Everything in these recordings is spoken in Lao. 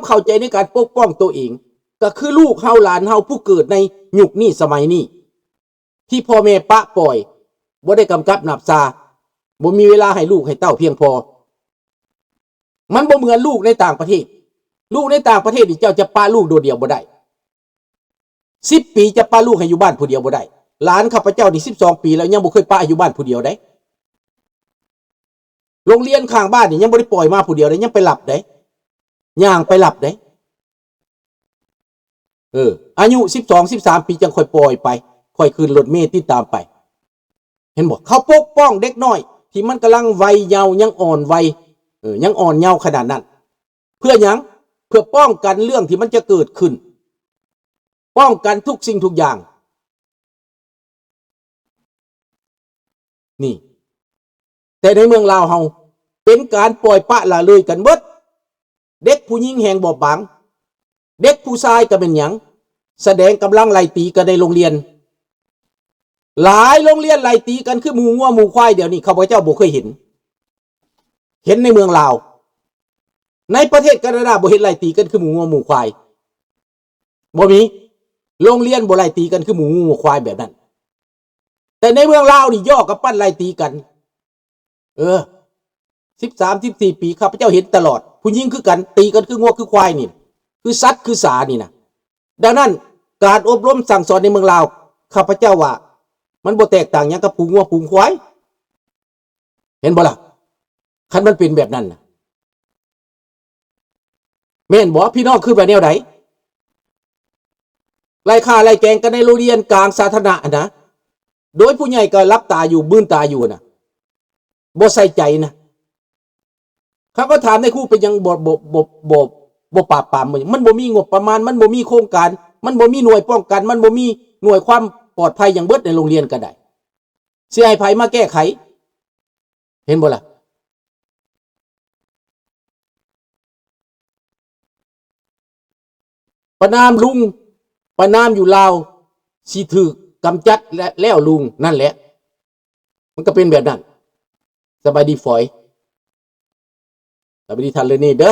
ເຂົ້າໃຈໃນການປົກປ້ອງໂຕເອງ ກໍຄືລູກເຮົາຫຼານເຮົາຜູ້ເກີດໃນຍຸກນີ້ສະໄໝນີ້ ທີ່ພໍ່ແມ່ປະປ່ອຍ ບໍ່ໄດ້ກຳກັບນຳຊາ ບໍ່ມີເວລາໃຫ້ລູກໃຫ້ເຕົ້າພຽງພໍ. ມັນບໍ່ເໝືອນລູກໃນຕ່າງປະເທດ. ລູກໃນຕ່າງປະເທດນີ້ ເຈົ້າຈະປະລູກໂດດດຽວບໍ່ໄດ້. ສິບປີຈະປະລູກໃຫ້ຢູ່ບ້ານຜູ້ດຽວບໍ່ໄດ້. ຫຼານຂ້າພະເຈົ້ານີ້ສິບສອງປີແລ້ວ ຍັງບໍ່ເຄີຍປະໃຫ້ຢູ່ບ້ານຜູ້ດຽວເດ້. ໂຮງຮຽນຂ້າງບ້ານນີ້ຍັງບໍ່ໄດ້ປ່ອຍມາຜູ້ດຽວເດ້, ຍັງໄປຮັບເດ້, ຍ່າງໄປຮັບເດ້. ເອີ ອາຍຸສິບສອງ ສິບສາມປີຈັ່ງຄ່ອຍປ່ອຍໄປ, ຄ່ອຍຂຶ້ນລົດເມຕິດຕາມໄປ. ເຫັນບໍ່? ເຂົາປົກປ້ອງເດັກນ້ອຍທີ່ມັນກຳລັງໄວເຍົາ, ຍັງອ່ອນໄວ, ເອີ ຍັງອ່ອນເຍົາຂະໜາດນັ້ນ. ເພື່ອຫຍັງ? ເພື່ອປ້ອງກັນເລື່ອງທີ່ມັນຈະເກີດຂຶ້ນ, ປ້ອງກັນທຸກສິ່ງທຸກຢ່າງ. ນີ້ ແຕ່ໃນເມືອງລາວເຮົາ ເປັນການປ່ອຍປະລະເລີຍກັນເບິດ. ເດັກຜູ້ຍິງແຮ່ງບອບບາງ, ເດັກຜູ້ຊາຍກໍແມ່ນຫຍັງ, ສະແດງກຳລັງໄລ່ຕີກັນໃນໂຮງຮຽນ. ຫຼາຍໂຮງຮຽນໄລ່ຕີກັນຄືໝູງົວໝູຄວາຍ, ດຽວນີ້ຂ້າພະເຈົ້າບໍ່ເຄີຍເຫັນ. ເຫັນໃນເມືອງລາວ. ໃນປະເທດການາດາບໍ່ເຫັນໄລ່ຕີກັນຄືໝູງົວໝູຄວາຍ. ບໍ່ມີ. ໂຮງຮຽນບໍ່ໄລ່ຕີກັນຄືໝູງົວໝູຄວາຍແບບນັ້ນ. ແຕ່ໃນເມືອງລາວນີ້ ຍໍກັບປັ້ນໄລ່ຕີກັນ. ເອີ ສິບສາມ ສິບສີ່ປີ ຂ້າພະເຈົ້າເຫັນຕະຫຼອດ. ຜູ້ຍິງຄືກັນ, ຕີກັນຄືງົວຄືຄວາຍນີ້, ຄືສັດຄືສານີ້ນະ. ດັ່ງນັ້ນ ການອົບຮົມສັ່ງສອນໃນເມືອງລາວ ຂ້າພະເຈົ້າວ່າ ມັນບໍ່ແຕກຕ່າງຫຍັງກັບຝູງງົວຝູງຄວາຍ. ເຫັນບໍ່ລະ? ຄັນມັນເປັນແບບນັ້ນນະ ແມ່ນບໍ່? ພີ່ນ້ອງຄິດວ່າແນວໃດ? ໄລ່ຂ້າໄລ່ແກງກັນໃນໂຮງຮຽນກາງສາທາລະນະຫັ້ນນະ, ໂດຍຜູ້ໃຫຍ່ກໍຫຼັບຕາຢູ່, ມືນຕາຢູ່ຫັ້ນນະ, ບໍ່ໃສ່ໃຈນະ. ເຂົາກໍຖາມນາຍຄູ ເປັນຫຍັງບໍ່ ບໍ່ ບໍ່ ບໍ່ ບໍ່ປາບປາມ? ມັນບໍ່ມີງົບປະມານ, ມັນບໍ່ມີໂຄງການ, ມັນບໍ່ມີໜ່ວຍປ້ອງກັນ, ມັນບໍ່ມີໜ່ວຍຄວາມປອດໄພຫຍັງເບິດໃນໂຮງຮຽນກໍໄດ້. ຊິໃຫ້ໃຜມາແກ້ໄຂ? ເຫັນບໍ່ລະ? ປະນາມລຸງ, ປະນາມຢູ່ລາວ ຊິຖືກກຳຈັດແລ້ວ ແລ້ວລຸງ, ນັ້ນແຫຼະ. ມັນກໍເປັນແບບນັ້ນ. ສະບາຍດີຝອຍ. ສະບາຍດີທ່ານເລີນີເດີ.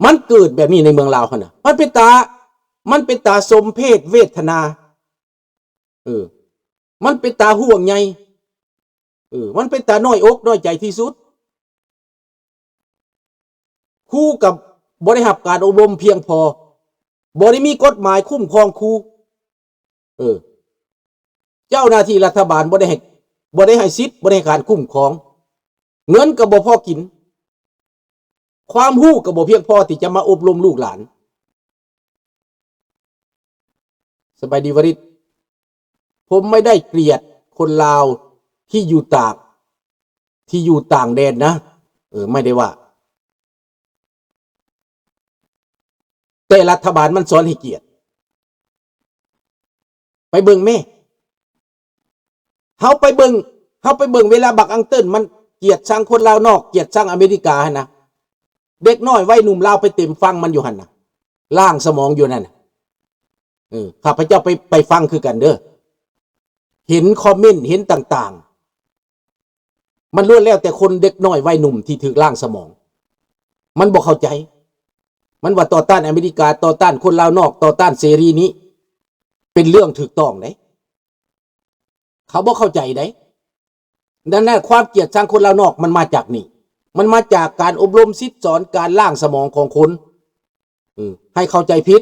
ມັນເກີດແບບນີ້ໃນເມືອງລາວຫັ້ນນະ. ມັນເປັນຕາ, ມັນເປັນຕາສົມເພດເວທະນາ. ເອີ ມັນເປັນຕາຫ່ວງໃຍ. ເອີ ມັນເປັນຕານ້ອຍອົກນ້ອຍໃຈທີ່ສຸດ. ຄູກໍບໍ່ໄດ້ຮັບການອົບຮົມພຽງພໍ, ບໍ່ໄດ້ມີກົດໝາຍຄຸ້ມຄອງຄູ. ເອີ ເຈົ້າໜ້າທີ່ລັດຖະບານບໍ່ໄດ້ໃຫ້, ບໍ່ໄດ້ໃຫ້ສິດ, ບໍ່ໄດ້ໃຫ້ການຄຸ້ມຄອງ, ເງິນກໍບໍ່ພໍກິນ, ຄວາມຮູ້ກໍບໍ່ພຽງພໍທີ່ຈະມາອົບຮົມລູກຫຼານ. ສະບາຍດີວະລິດ. ຜົມໄມ່ໄດ້ກຽດຄົນລາວທີ່ຢູ່ຕ່າງ, ທີ່ຢູ່ຕ່າງແດນນະ. ເອີ ໄມ່ໄດ້ວ່າ. ແຕ່ລັດຖະບານມັນສອນໃຫ້ກຽດ. ໄປເບິ່ງແມ້. ເຮົາໄປເບິ່ງ, ເຮົາໄປເບິ່ງເວລາບັກອັງເຕີນມັນກຽດຊັງຄົນລາວນອກ, ກຽດຊັງອາເມລິກາຫັ້ນນະ. ເດັກນ້ອຍໄວໜຸ່ມລາວໄປເຕັມຝັ່ງມັນຢູ່ຫັ້ນນະ, ລ້າງສະໝອງຢູ່ນັ້ນນະ. ເອີ ຂ້າພະເຈົ້າໄປ, ໄປຟັງຄືກັນເດີ. ເຫັນຄອມເມັນ, ເຫັນຕ່າງໆ. ມັນລ້ວນແລ້ວແຕ່ຄົນເດັກນ້ອຍໄວໜຸ່ມທີ່ຖືກລ້າງສະໝອງ. ມັນບໍ່ເຂົ້າໃຈ. ມັນວ່າຕໍ່ຕ້ານອາເມລິກາ, ຕໍ່ຕ້ານຄົນລາວນອກ, ຕໍ່ຕ້ານເສລີນີ້ ເປັນເລື່ອງຖືກຕ້ອງເດ້. ເຂົາບໍ່ເຂົ້າໃຈເດ້. ນັ້ນແຫຼະ ຄວາມກຽດຊັງຄົນລາວນອກມັນມາຈາກນີ້. ມັນມາຈາກການອົບຮົມສິດສອນ, ການລ້າງສະໝອງຂອງຄົນ, ເອີ, ໃຫ້ເຂົ້າໃຈຜິດ.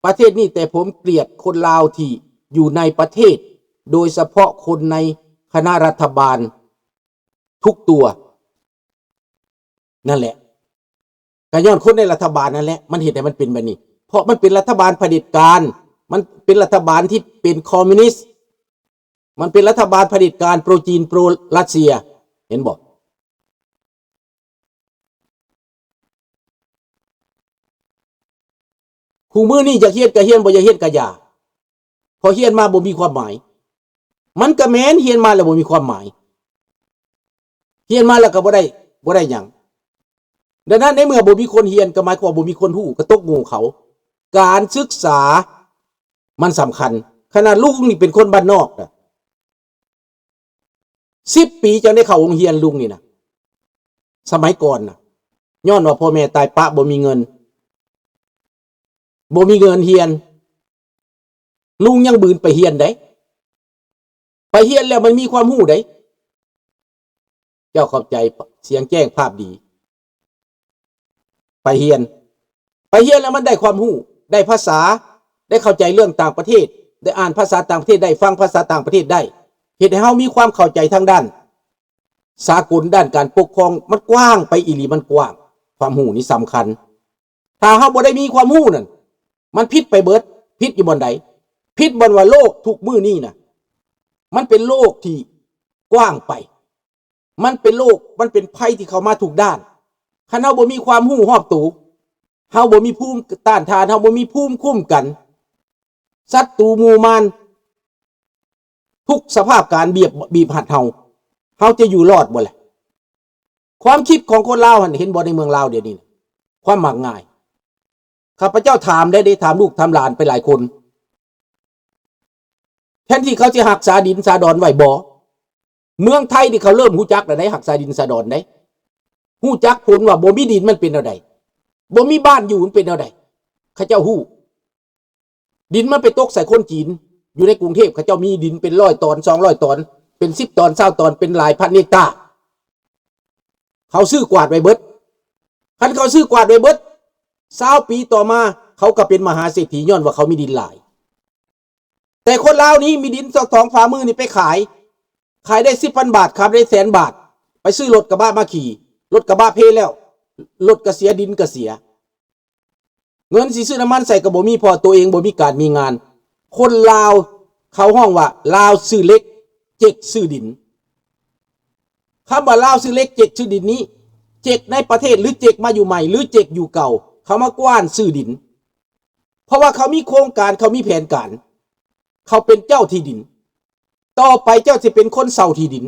ປະເທດນີ້ ແຕ່ຜົມກຽດຄົນລາວທີ່ຢູ່ໃນປະເທດ, ໂດຍສະເພາະຄົນໃນຄະນະລັດຖະບານທຸກຕົວ. ນັ້ນແຫຼະ. ກໍຍ້ອນຄົນໃນລັດຖະບານນັ້ນແຫຼະ ມັນເຮັດໃຫ້ມັນເປັນແບບນີ້. ເພາະມັນເປັນລັດຖະບານຜະເດັດການ, ມັນເປັນລັດຖະບານທີ່ເປັນຄອມມິວນິດ, ມັນເປັນລັດຖະບານຜະເດັດການໂປຣຈີນໂປຣຣັດເຊຍ. ເຫັນບໍ່? ຄູ່ມື້ນີ້ຢາກຮຽນກໍຮຽນ, ບໍ່ຢາກຮຽນກໍຢ່າ. ເພາະຮຽນມາບໍ່ມີຄວາມໝາຍ. ມັນກໍແມ່ນ, ຮຽນມາແລ້ວບໍ່ມີຄວາມໝາຍ. ຮຽນມາແລ້ວກໍບໍ່ໄດ້, ບໍ່ໄດ້ຫຍັງ. ດັ່ງນັ້ນ ໃນເມື່ອບໍ່ມີຄົນຮຽນ ກໍໝາຍຄວາມວ່າບໍ່ມີຄົນຮູ້, ກໍຕົກໂງ່ເຂົາ. ການສຶກສາມັນສຳຄັນ. ຂະໜາດລຸງນີ້ເປັນຄົນບ້ານນອກນະ, ສິບປີຈັ່ງໄດ້ເຂົ້າໂຮງຮຽນ, ລຸງນີ້ນະ. ສະໄໝກ່ອນນະ ຍ້ອນວ່າພໍ່ແມ່ຕາຍປະ ບໍ່ມີເງິນ ບໍ່ມີເງິນຮຽນ ລຸງຍັງບືນໄປຮຽນໃດ໋ ໄປຮຽນແລ້ວມັນມີຄວາມຮູ້ໃດ໋ ເຈົ້າເຂົ້າໃຈ ສຽງແຈ້ງພາບດີ ໄປຮຽນ ໄປຮຽນແລ້ວມັນໄດ້ຄວາມຮູ້ ໄດ້ພາສາ ໄດ້ເຂົ້າໃຈເລື່ອງຕ່າງປະເທດ ໄດ້ອ່ານພາສາຕ່າງປະເທດໄດ້ ຟັງພາສາຕ່າງປະເທດໄດ້ ເຮັດໃຫ້ເຮົາມີຄວາມເຂົ້າໃຈທາງດ້ານສາກົນ ດ້ານການປົກຄອງ ມັນກວ້າງໄປອີ່ຫຼີ ມັນກວ້າງ ຄວາມຮູ້ນີ້ສຳຄັນ. ຖ້າເຮົາບໍ່ໄດ້ມີຄວາມຮູ້ນັ້ນ ມັນຜິດໄປເບິດ. ຜິດຢູ່ບ່ອນໃດ? ຜິດບ່ອນວ່າໂລກທຸກມື້ນີ້ນະ ມັນເປັນໂລກທີ່ກວ້າງໄປ. ມັນເປັນໂລກ ມັນເປັນໄພທີ່ເຂົ້າມາທຸກດ້ານ. ຄັນເຮົາບໍ່ມີຄວາມຮູ້ຮອບໂຕ, ເຮົາບໍ່ມີພູມຕ້ານທານ, ເຮົາບໍ່ມີພູມຄຸ້ມກັນ, ສັດຕູໝູ່ມານ ທຸກສະພາບການບຽບ ບີບຮັດເຮົາ, ເຮົາຈະຢູ່ລອດບໍ່ລະ? ຄວາມຄິດຂອງຄົນລາວຫັ້ນ ເຫັນບໍ່ໃນເມືອງລາວດຽວນີ້ ຄວາມມັກງ່າຍ. ຂ້າພະເຈົ້າຖາມໄດ້ເດ້ ຖາມລູກຖາມຫຼານໄປຫຼາຍຄົນ ແທນທີ່ເຂົາຊິຮັກສາດິນສາດອນໄວ້ບໍ່? ເມືອງໄທນີ້ເຂົາເລີ່ມຮູ້ຈັກແລ້ວໃດ໋ ຮັກສາດິນສາດອນໃດ໋ ຮູ້ຈັກຜົນວ່າບໍ່ມີດິນມັນເປັນແນວໃດ ບໍ່ມີບ້ານຢູ່ມັນເປັນແນວໃດ ເຂົາເຈົ້າຮູ້. ດິນມັນໄປຕົກໃສ່ຄົນຈີນ ຢູ່ໃນກຸງເທບ ເຂົາເຈົ້າມີດິນເປັນຮ້ອຍຕອນ ສອງຮ້ອຍຕອນ ເປັນສິບຕອນ ຊາວຕອນ ເປັນຫຼາຍພັນເຮັກຕາ ເຂົາຊື້ກວາດໄວ້ເບິດ. ຄັນເຂົາຊື້ກວາດໄວ້ເບິດ ຊາວປີຕໍ່ມາ ເຂົາກໍເປັນມະຫາເສດຖີ ຍ້ອນວ່າເຂົາມີດິນຫຼາຍ. ແຕ່ຄົນລາວນີ້ມີດິນສອງຝ່າມືນີ້ໄປຂາຍ ຂາຍໄດ້ສິບພັນບາດ ຂາຍໄດ້ແສນບາດ ໄປຊື້ລົດກະບະມາຂີ່ ລົດກະບະເພແລ້ວ ລົດກະເສຍ ດິນກະເສຍ ເງິນຊິຊື້ນ້ຳມັນໃສ່ກໍບໍ່ມີ ເພາະຕົວເອງບໍ່ມີການມີງານ. ຄົນລາວເຂົາຮ້ອງວ່າ ລາວຊື້ເຫຼັກ ເຈັກຊື້ດິນ. ຄຳວ່າລາວຊື້ເຫຼັກ ເຈັກຊື້ດິນນີ້ ເຈັກໃນປະເທດ ຫຼື ເຈັກມາຢູ່ໃໝ່ ຫຼື ເຈັກຢູ່ເກົ່າ ເຂົາມາກວ້ານຊື້ດິນ ເພາະວ່າເຂົາມີໂຄງການ ເຂົາມີແຜນການ ເຂົາເປັນເຈົ້າທີ່ດິນ. ຕໍ່ໄປເຈົ້າຊິເປັນຄົນເຊົ່າທີ່ດິນ.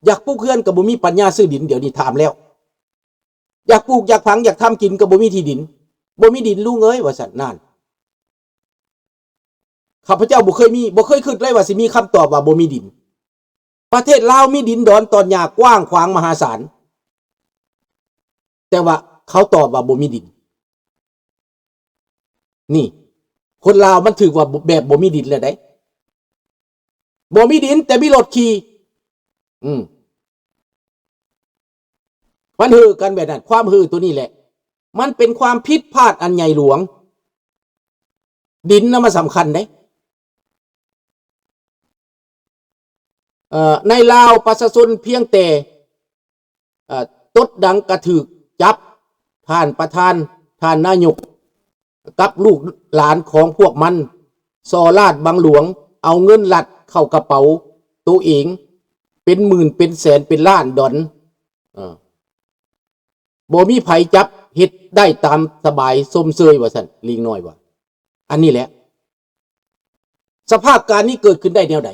ຢາກປູກເຮືອນກໍບໍ່ມີປັນຍາຊື້ດິນ ດຽວນີ້ຖາມແລ້ວ ຢາກປູກ ຢາກຝັງ ຢາກທຳກິນກໍບໍ່ມີທີ່ດິນ ບໍ່ມີດິນລຸງເອີຍ ວ່າຊັ້ນ. ນັ້ນ ຂ້າພະເຈົ້າບໍ່ເຄີຍມີ ບໍ່ເຄີຍຄິດເລີຍວ່າຊິມີຄຳຕອບວ່າບໍ່ມີດິນ. ປະເທດລາວມີດິນດອນຕອນຫຍ້າກວ້າງຂວາງມະຫາສານ ແຕ່ວ່າເຂົາຕອບວ່າບໍ່ມີດິນ. ນີ້ ຄົນລາວມັນຖືກວ່າແບບບໍ່ມີດິນແລ້ວໃດ໋ ບໍ່ມີດິນແຕ່ມີລົດຂີ່. ອືມ ມັນເຮີກັນແບບນັ້ນ. ຄວາມເຮີຕົວນີ້ແຫຼະ ມັນເປັນຄວາມຜິດພາດອັນໃຫຍ່ຫຼວງ. ດິນນະມັນສຳຄັນເດ້. ເອີ ໃນລາວປະຊາຊົນພຽງແຕ່ ເອີ ຕົດດັງກະຖືກຈັບ ທ່ານປະທານ ທ່ານນາຍົກ ກັບລູກຫຼານຂອງພວກມັນ ສໍ້ລາດບັງຫຼວງ ເອົາເງິນລັດເຂົ້າກະເປົາໂຕເອງ ເປັນໝື່ນເປັນແສນເປັນລ້ານດອນ. ເອີ ບໍ່ມີໃຜຈັບ ເຮັດໄດ້ຕາມສະບາຍຊົມເຊີຍ ວ່າຊັ້ນ ລີງນ້ອຍວ່າ. ອັນນີ້ແຫຼະ ສະພາບການນີ້ເກີດຂຶ້ນໄດ້ແນວໃດ?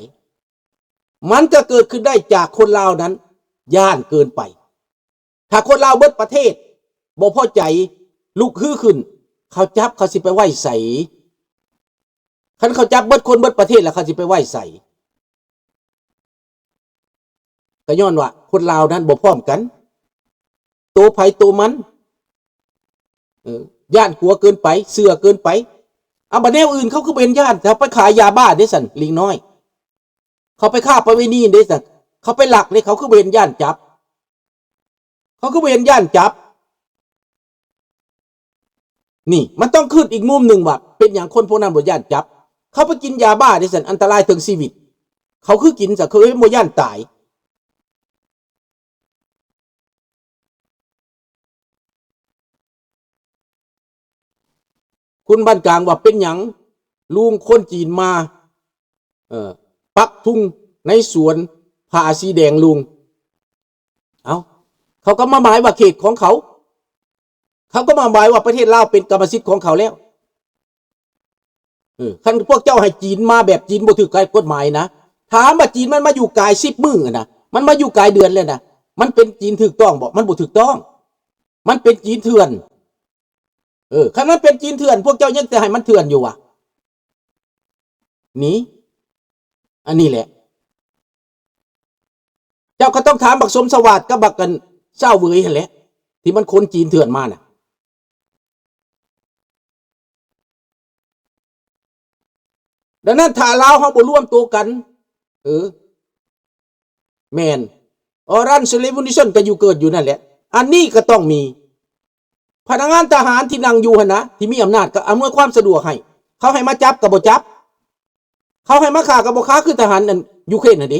ມັນກໍເກີດຂຶ້ນໄດ້ຈາກຄົນລາວນັ້ນຢ້ານເກີນໄປ. ຖ້າຄົນລາວເບິດປະເທດບໍ່ພໍໃຈ ລຸກຮືຂຶ້ນ ເຂົາຈັບເຂົາຊິໄປໄວ້ໃສ? ຄັນເຂົາຈັບເບິດຄົນເບິດປະເທດແລ້ວ ເຂົາຊິໄປໄວ້ໃສ? ກໍຍ້ອນວ່າຄົນລາວນັ້ນບໍ່ພ້ອມກັນ ໂຕໃຜໂຕມັນ ເອີ ຢ້ານກົວເກີນໄປ ເຊື່ອເກີນໄປ. ອາ ບັດແນວອື່ນເຂົາຄືບໍ່ເຫັນຢ້ານ? ເຂົາໄປຂາຍຢາບ້າເດ້ຊັ້ນ ລີງນ້ອຍ ເຂົາໄປຄ້າປະເວນີເດ້ຊັ້ນ ເຂົາໄປລັກເດ້ ເຂົາຄືບໍ່ເຫັນຢ້ານຈັບ? ເຂົາຄືບໍ່ເຫັນຢ້ານຈັບ? ນີ້ ມັນຕ້ອງຄິດອີກມຸມໜຶ່ງວ່າ ເປັນຫຍັງຄົນພວກນັ້ນບໍ່ຢ້ານຈັບ? ເຂົາໄປກິນຢາບ້າເດ້ຊັ້ນ ອັນຕະລາຍເຖິງຊີວິດ ເຂົາຄືກິນຊະ ເຂົາບໍ່ຢ້ານຕາຍ? ຄຸນບ້ານກາງວ່າ ເປັນຫຍັງລຸງຄົນຈີນມາ ເອີ ປັກທຸງໃນສວນຜ້າສີແດງລຸງ? ເອົ້າ ເຂົາກໍມາໝາຍວ່າເຂດຂອງເຂົາ ເຂົາກໍມາໝາຍວ່າປະເທດລາວເປັນກຳມະສິດຂອງເຂົາແລ້ວ. ເອີ ຄັນພວກເຈົ້າໃຫ້ຈີນມາແບບຈີນບໍ່ຖືກກົດໝາຍນະ ຖາມວ່າຈີນມັນມາຢູ່ກາຍສິບມື້ນະ ມັນມາຢູ່ກາຍເດືອນແລ້ວນະ ມັນເປັນຈີນຖືກຕ້ອງບໍ່? ມັນບໍ່ຖືກຕ້ອງ ມັນເປັນຈີນເຖື່ອນ. ເອີ ຄັນມັນເປັນຈີນເຖື່ອນ ພວກເຈົ້າຍັງຈະໃຫ້ມັນເຖື່ອນຢູ່ຫວາ? ນີ້ ອັນນີ້ແຫຼະ ເຈົ້າກໍຕ້ອງຖາມບັກສົມສະຫວາດກັບບັກ ອັນ ຊາວເຫວີຍຫັ້ນແຫຼະ ທີ່ມັນຂົນຈີນເຖື່ອນມານະ. ດັ່ງນັ້ນ ຖ້າລາວເຮົາບໍ່ລວມໂຕກັນ ເອີ ແມ່ນ Orange Revolution ກໍຢູ່ເກີດຢູ່ນັ້ນແຫຼະ. ອັນນີ້ກໍຕ້ອງມີ ພະນັກງານທະຫານທີ່ນັ່ງຢູ່ຫັ້ນນະ ທີ່ມີອຳນາດກໍອຳນວຍຄວາມສະດວກໃຫ້. ເຂົາໃຫ້ມາຈັບກໍບໍ່ຈັບ, ເຂົາໃຫ້ມາຂ້າກໍບໍ່ຂ້າ ຄືທະຫານອັນຢູເຄຣນຫັ້ນເດ.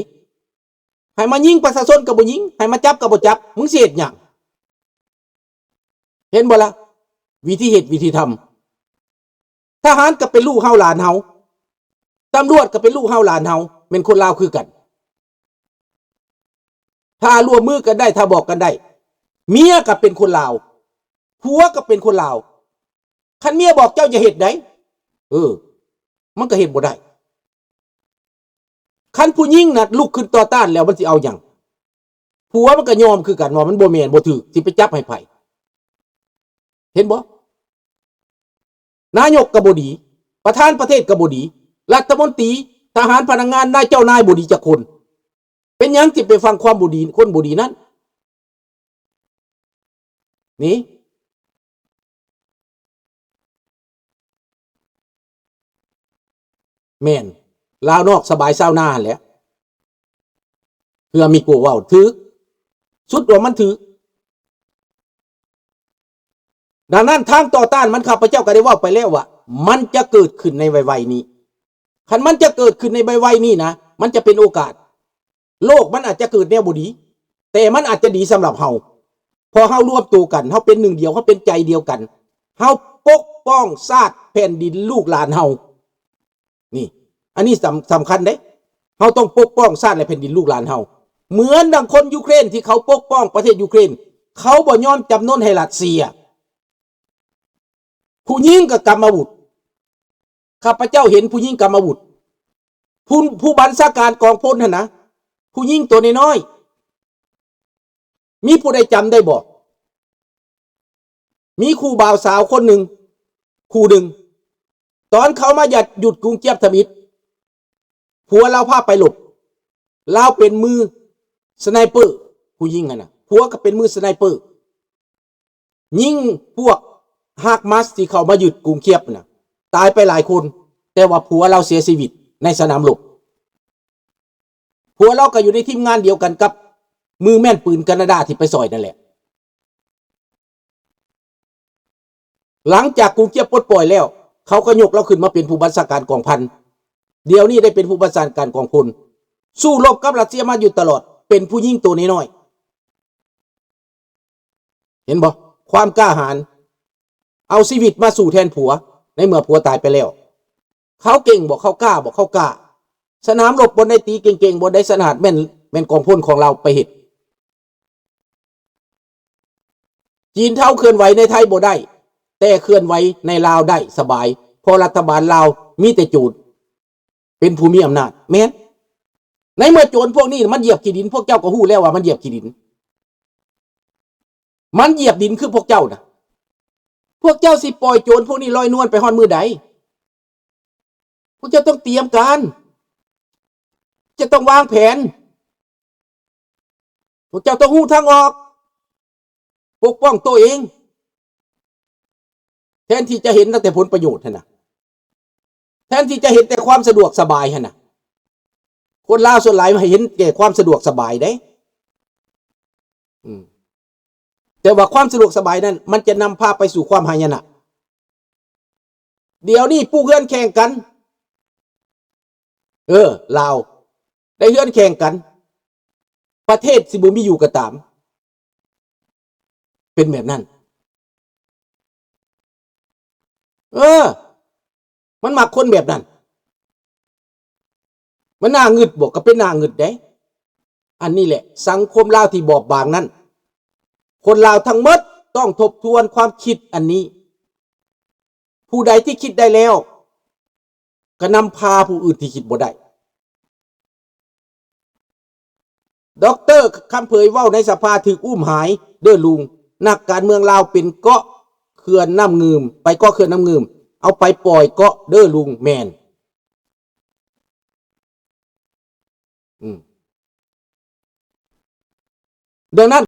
ໃຫ້ມາຍິງປະຊາຊົນກໍບໍ່ຍິງ, ໃຫ້ມາຈັບກໍບໍ່ຈັບ, ມຶງຊິເຮັດຫຍັງ? ເຫັນບໍ່ລະ? ວິທີເຮັດ ວິທີທຳ. ທະຫານກໍເປັນລູກເຮົາຫຼານເຮົາ, ຕຳຫຼວດກໍເປັນລູກເຮົາຫຼານເຮົາ, ແມ່ນຄົນລາວຄືກັນ. ຖ້າຮ່ວມມືກັນໄດ້, ຖ້າບອກກັນໄດ້, ເມຍກໍເປັນຄົນລາວ, ຜົວກໍເປັນຄົນລາວ. ຄັນເມຍບອກເຈົ້າຢ່າເຮັດໃດ, ເອີ ມັນກໍເຮັດບໍ່ໄດ້. ຄັນຜູ້ຍິງນະລຸກຂຶ້ນຕໍ່ຕ້ານແລ້ວ ມັນຊິເອົາຫຍັງ? ຜົວມັນກໍຍອມຄືກັນວ່າມັນບໍ່ແມ່ນ ບໍ່ຖືກ, ຊິໄປຈັບໃຫ້ໃຜ? ເຫັນບໍ່? ນາຍົກກໍບໍ່ດີ, ປະທານປະເທດກໍບໍ່ດີ, ລັດຖະມົນຕີ, ທະຫານ, ພະນັກງານ, ນາຍເຈົ້ານາຍບໍ່ດີຈັກຄົນ. ເປັນຫຍັງຊິໄປຟັງຄວາມບໍ່ດີ ຄົນບໍ່ດີນັ້ນ? ນີ້ ແມ່ນ ລາວນອກສະບາຍຊາວນາຫັ້ນແຫຼະ. ເພື່ອມີໂກເວົ້າຖືກ ສຸດວ່າມັນຖືກ. ດັ່ງນັ້ນ ທາງຕໍ່ຕ້ານມັນ ຂ້າພະເຈົ້າກໍໄດ້ເວົ້າໄປແລ້ວວ່າ ມັນຈະເກີດຂຶ້ນໃນໄວໆນີ້. ຄັນມັນຈະເກີດຂຶ້ນໃນໄວໆນີ້ນະ ມັນຈະເປັນໂອກາດ. ໂລກມັນອາດຈະເກີດແນວບໍ່ດີ, ແຕ່ມັນອາດຈະດີສຳລັບເຮົາ. ເພາະເຮົາລວມໂຕກັນ, ເຮົາເປັນໜຶ່ງດຽວ, ເຮົາເປັນໃຈດຽວກັນ, ເຮົາປົກປ້ອງຊາດແຜ່ນດິນລູກຫຼານເຮົາ. ນີ້ ອັນນີ້ສຳ ສຳຄັນເດ້. ເຮົາຕ້ອງປົກປ້ອງຊາດ ແລະ ແຜ່ນດິນລູກຫຼານເຮົາ. ເໝືອນດັ່ງຄົນຢູເຄຣນທີ່ເຂົາປົກປ້ອງປະເທດຢູເຄຣນ, ເຂົາບໍ່ຍອມຈຳນົນໃຫ້ຣັດເຊຍ. ຜູ້ຍິງກັບກຳອາວຸດ. ຂ້າພະເຈົ້າເຫັນຜູ້ຍິງກຳອາວຸດ. ຜູ້ ຜູ້ບັນຊາການກອງພົນຫັ້ນນະ, ຜູ້ຍິງຕົວນ້ອຍໆ. ມີຜູ້ໃດຈຳໄດ້ບໍ່? ມີຄູ່ບ່າວສາວຄົນໜຶ່ງ, ຄູ່ໜຶ່ງ, ຕອນເຂົາມາຢັດ ຢຸດກຸງກຽບທຳອິດ, ຜົວລາວພາໄປລົບ, ລາວເປັນມືສະໄນເປີ, ຜູ້ຍິງຫັ້ນນະ, ຜົວກໍເປັນມືສະໄນເປີ, ຍິງພວກຮາກມັສທີ່ເຂົ້າມາຍຶດກຸງຄຽບນະ, ຕາຍໄປຫຼາຍຄົນ, ແຕ່ວ່າຜົວລາວເສຍຊີວິດໃນສະໜາມລົບ. ຜົວລາວກໍຢູ່ໃນທີມງານດຽວກັນກັບມືແມ່ນປືນການາດາທີ່ໄປຊ່ອຍນັ້ນແຫຼະ. ຫຼັງຈາກກຸງກຽບປົດປ່ອຍແລ້ວ, ເຂົາກໍຍົກລາວຂຶ້ນມາເປັນຜູ້ບັນຊາການກອງພັນ. ດຽວນີ້ໄດ້ເປັນຜູ້ບັນຊາການກອງພົນ. ສູ້ລົບກັບຣັດເຊຍມາຢູ່ຕະຫຼອດ, ເປັນຜູ້ຍິງໂຕນ້ອຍໆ. ເຫັນບໍ່? ຄວາມກ້າຫານ. ເອົາຊີວິດມາສູ້ແທນຜົວ, ໃນເມື່ອຜົວຕາຍໄປແລ້ວ. ເຂົາເກັ່ງບໍ່? ເຂົາກ້າບໍ່? ເຂົາກ້າ. ສະໜາມລົບບ່ອນໃດຕີເກັ່ງໆ, ບ່ອນໃດສະໜາດ, ແມ່ນ ແມ່ນກອງພົນຂອງລາວໄປເຮັດ. ຈີນເທົາເຄື່ອນໄຫວໃນໄທບໍ່ໄດ້, ແຕ່ເຄື່ອນໄຫວໃນລາວໄດ້ສະບາຍ, ເພາະລັດຖະບານລາວມີແຕ່ໂຈນ ເປັນຜູ້ມີອຳນາດ. ແມ່ນ. ໃນເມື່ອໂຈນພວກນີ້ມັນຢຽບຂີ້ດິນ, ພວກເຈົ້າກໍຮູ້ແລ້ວວ່າມັນຢຽບຂີ້ດິນ. ມັນຢຽບດິນຄືພວກເຈົ້ານະ. ພວກເຈົ້າຊິປ່ອຍໂຈນພວກນີ້ລອຍນວນໄປຮອດມື້ໃດ? ພວກເຈົ້າຕ້ອງຕຽມການ. ເຈົ້າຕ້ອງວາງແຜນ. ພວກເຈົ້າຕ້ອງຮູ້ທາງອອກ, ປົກປ້ອງໂຕເອງ, ແທນທີ່ຈະເຫັນແຕ່ຜົນປະໂຫຍດຫັ້ນນະ, ແທນທີ່ຈະເຫັນແຕ່ຄວາມສະດວກສະບາຍຫັ້ນນະ. ຄົນລາວສ່ວນຫຼາຍເຫັນແຕ່ຄວາມສະດວກສະບາຍເດ້. ອືມ. ແຕ່ວ່າຄວາມສະດວກສະບາຍນັ້ນ ມັນຈະນຳພາໄປສູ່ຄວາມຫາຍະນະ. ດຽວນີ້ປູກເຮືອນແຂ່ງກັນ. ເອີ ລາວ ໄດ້ເຮືອນແຂ່ງກັນ. ປະເທດຊິບໍ່ມີຢູ່ກໍຕາມ. ເປັນແບບນັ້ນ. ເອີ. ມັນມັກຄົນແບບນັ້ນ. ມັນໜ້າງຶດບໍ? ກໍເປັນໜ້າງຶດເດ້. ອັນນີ້ແຫຼະ ສັງຄົມລາວທີ່ບອບບາງນັ້ນ. ຄົນລາວທັງໝົດຕ້ອງທົບທວນຄວາມຄິດອັນນີ້. ຜູ້ໃດທີ່ຄິດໄດ້ແລ້ວ ກໍນຳພາຜູ້ອື່ນທີ່ຄິດບໍ່ໄດ້. ດອກເຕີ ຄຳເຜີຍ ເວົ້າໃນສະພາຖືກອຸ້ມຫາຍເດີ້ລຸງ. ນັກການເມືອງລາວເປັນເກາະເຂື່ອນນ້ຳງື່ມ, ໄປເກາະເຂື່ອນນ້ຳງື່ມ, ເອົາໄປປ່ອຍເກາະເດີ້ລຸງ. ແມ່ນ. ອືມ. ດັ່ງນັ້ນ